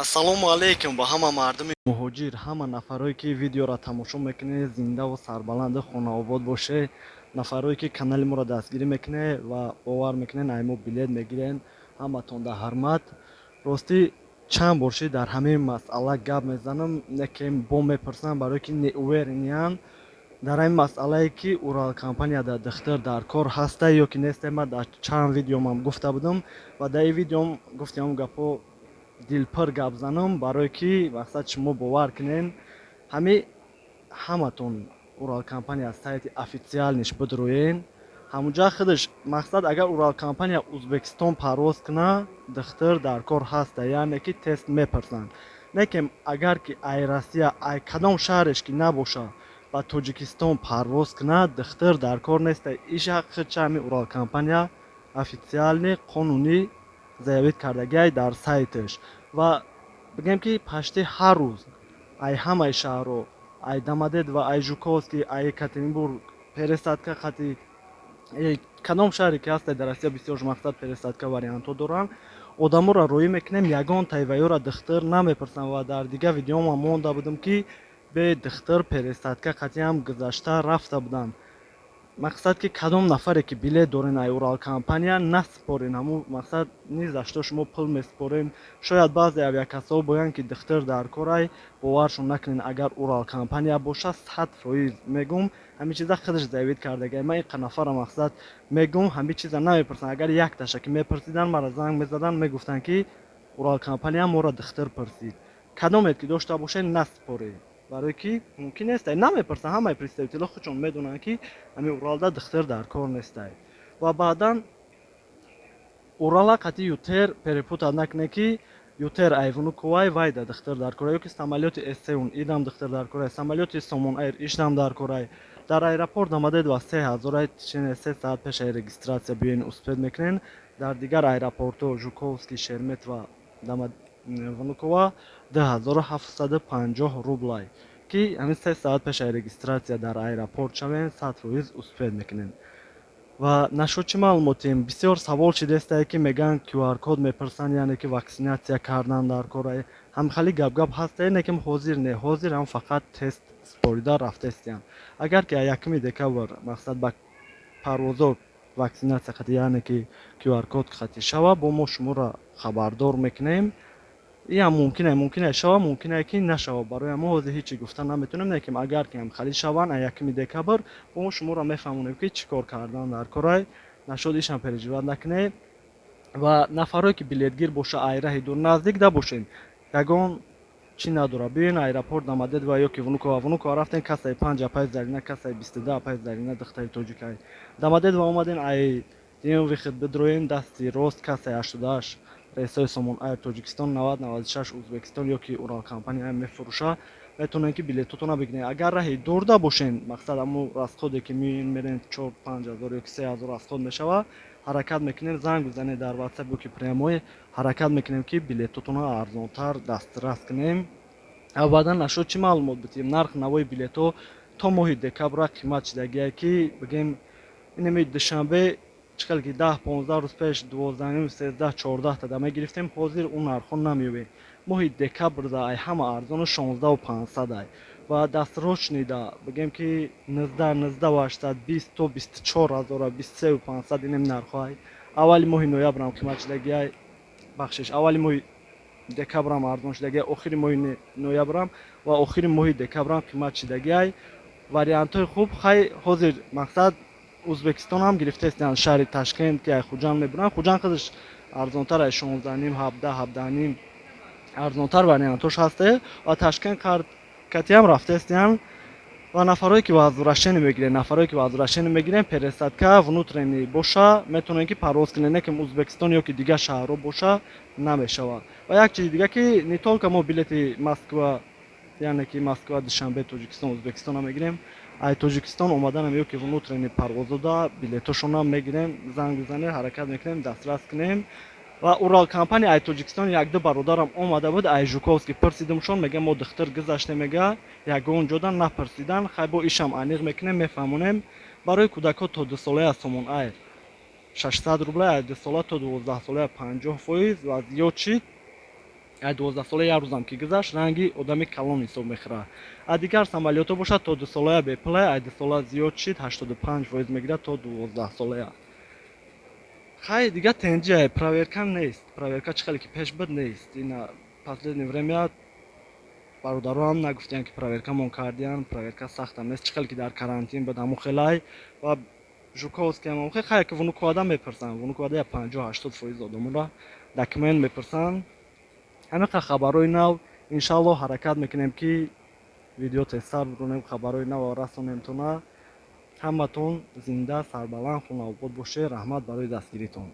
Ассалому алайкум ба ҳама мардуми муҳоҷир, ҳама нафарое, ки видеоро тамошо мекунед, зиндаву сарбаланду хонаобод бошед. Нафарое, ки канали моро дастгирӣ мекунед ва бовар мекунед, ай мо билет мегирен, ҳаматон да ҳурмат. Ростӣ, чанд бор шид, дар ҳамин масъала гап мезанам, неке бо мепурсам, барое ки неуверен ян дар ҳамин масъалае, ки Урал компанияда духтур дар кор ҳаста ё ки несте. Ман дар чанд видеомам гуфта будам ва дар ин видеом гуфтем, ҳамн гапҳо дилпур гап занам, барое ки мақсад шумо бовар кунен. Ҳами ҳаматон Урал компания сайти официальный ш бидроен, ҳамунҷа худаш мақсад, агар Урал компания Узбекистон парвоз куна, духтур дар кор ҳаста, яъне ки тест мепурсанд. Лекин агар ки ай Россия, ай кадом шаҳреш ки набоша, ба Тоҷикистон парвоз кунад, духтур дар кор неста. Иша худша ҳами Урал компания официальный, қонунӣ заявить кардагиай дар сайташ. Ва бигем, ки почти ҳар рӯз ай ҳамаи шаҳрҳо, ай Домодедово, ай Жуковский, ай Екатеринбург, пересадка қати кадом шаҳре ки ҳастай дар Россия, бисёр мақсад пересадка вариантҳо доранд, одаморо роӣ мекунем, ягон тайваёра духтур намепурсанд. Ва дар дигар видеомам монда будам, ки бе духтур пересадка қатиам гузашта рафта буданд. Мақсад, ки кадом нафаре ки билет дорен ай Урал компания, насупорен. Ҳамун мақсад ни за что шумо пул месупорем. Шояд баъзе авиакассаҳо боянд, ки духтур дар корай, боваршон накунен. Агар Урал компания боша, 100% мегум, ҳамин чиза худаш заявить кардагай. Ман инқа нафара мақсад мегум, ҳамин чиза намепурсанд. Агар якташа ки мепурсиданд, мара занг мезаданд, мегуфтанд, ки Урал компания моро духтур пурсид. Кадомет ки дошта бошед, насупоред, барое ки мумкин нестай, намепурсанд. Ҳамаи представитель ҳо худшон медонанд, ки ҳамин Уралда духтур дар кор нестай. Ва баъдан Урала қати ЮТэйр перепутать накунед, ки ЮТэйр ай Внуковай, вайда духтур дар корай, ё ки самолёти С идам духтур дар корай, самолёти Сомон Айр ишдам дар корай. Дар аэропорт омадед ва 3000 течение 3 саат пешаи регистрация биёен, успеть мекунен. Дар дигар аэропортҳо, Жуковский, Шереметьево, Внуково, 2750 рублай, ки ҳамин 3 саат пешаи регистрация дар аэропорт шавен, 100% успеть мекунем. Ва нашуд, чӣ маълумотем? Бисёр савол шидестае, ки мегӯянд, QR код мепурсанд, яъне ки ваксинатсия кардан дар кора. Ҳамхали гапгап ҳастае, не ки ҳозир не, ҳозир ҳам фақат тест супорида рафтаистиям. Агар ки 1 декабр мақсад ба парвозо ваксинатсия қати, яъне ки QR код қати шава, бо мо шуморо хабардор мекунем. Иам мумкине, мумкине шава, мумкине ки нашава. Барои мо ҳозир ҳечи гуфта наметавонем, не ки агар ки ҳамхали шаванд, 1 декабр бо мо шуморо мефаҳмонем, ки чӣ кор кардан дар корай. Нашуд, ишам переживать накунед. Ва нафарое ки билетгир боша, ай раҳи дур, наздик да бошед, ягон чӣ надорад, биёен аэропорт омадед ва ё ки Внуково. Внуково рафтен, кассаи 5 апай Зарина, кассаи 22 апай Зарина, духтари тоҷикай. Домодедово омаден, ай дим выход бидроен, дасти рост кассаи 88, рейсҳои Сомон Айр Тоҷикистон, 90, 96 Узбекистон ё ки Урал компания мефурӯша, метавонед, ки билетотонро бигиред. Агар раҳи дурда бошен, мақсад ҳамун расход е ки меоен, мерен, 4-5 ҳазор ё ки 3000 расход мешава. Ҳаракат мекунем, занг бизанед дар Ватсап ё ки прямой, ҳаракат мекунем, ки билетотонро арзонтар дастрас кунем. Ва баъдан нашуд, чӣ маълумот бидиҳем? Нарх навои билетҳо то моҳи декабра қимат шидагие, ки бигем, инами Душанбе чӣ хел ки 10-15 рӯз пеш 12,5, 13, 14 тада мегирифтем, ҳозир он нархҳо намеёбем. Моҳи декабрда ай ҳама арзону 16 500 ай ва досрочный да бигем, ки 19, 19 800, 20 то 24 ҳазора, 23 500, инем нархҳо ай. Аввали моҳи ноябрам қимат шидагиай, бахшиш, аввали моҳи декабрам арзон шидагиай, охири моҳи ноябрам ва охири моҳи декабрам қимат шидагиай. Вариантҳои хуб, хай, ҳозир мақсад Узбекистон ҳам гирифтаистанд, шаҳри Ташкент, ки ай Хуҷанд мебуранд. Хуҷанд худаш арзонтар ай, 16,5, 17, 17,5 арзонтар вариантҳош ҳасте ва Ташкент катиам рафтаистиям. Ва нафарое ки возвращение мегирен, нафарое ки возвращение мегирен, пересадка внутренний боша, метавонед, ки парвоз кунед, не ки Узбекистон ё ки дигар шаҳрҳо боша, намешавад. Ва як чизи дига, ки не только мо билети Москва, яъне ки Москва, Душанбе, Тоҷикистон, Узбекистона мегирем, ай Тоҷикистон омаданам ё ки внутренний парвозода билетошонам мегирем. Занг бизанед, ҳаракат мекунем дастрас кунем. Ва Урал компания ай Тоҷикистон якду бародарам омада буд, ай Жуковский пурсидимшон, мега, мо духтур гузаштем, мега, ягон ҷода напурсидан. Хай, бо ишам аниқ мекунем, мефаҳмонем. Барои кӯдакҳо то 2 солая Сомон Айр 600 рубла, ай 2 сола то 12 солая 50% ва зиёд шид. Ай 12 сола як рӯзам ки гузашт, ранги одами калон ҳисоб мехӯрад. А дигар самолётҳо бошад, то 2 солая бепулая, ай 2 сола зиёд шид, 85% мегирад то 12 солая. Хай, дига тенҷия, проверка нест. Проверка чӣ хеле ки пеш буд, нест. Ина последнее время бародароам нагуфтиянд, ки проверкамон кардиянд. Проверка сахтам нест, чӣ хеле ки дар карантин буд, ҳамун хелай. Ва Жуковский ҳам хай, ки Внуковада мепурсанд. Внуковада як 50-80% одамонро документ мепурсанд. Ҳамин хабарҳои нав. Иншаллоҳ, ҳаракат мекунем, ки видео тезтар бикунем, хабарҳои навро расонемтона. Ҳаматон зинда, сарбаланд, хонаобод бошед. Раҳмат барои дастгиритон.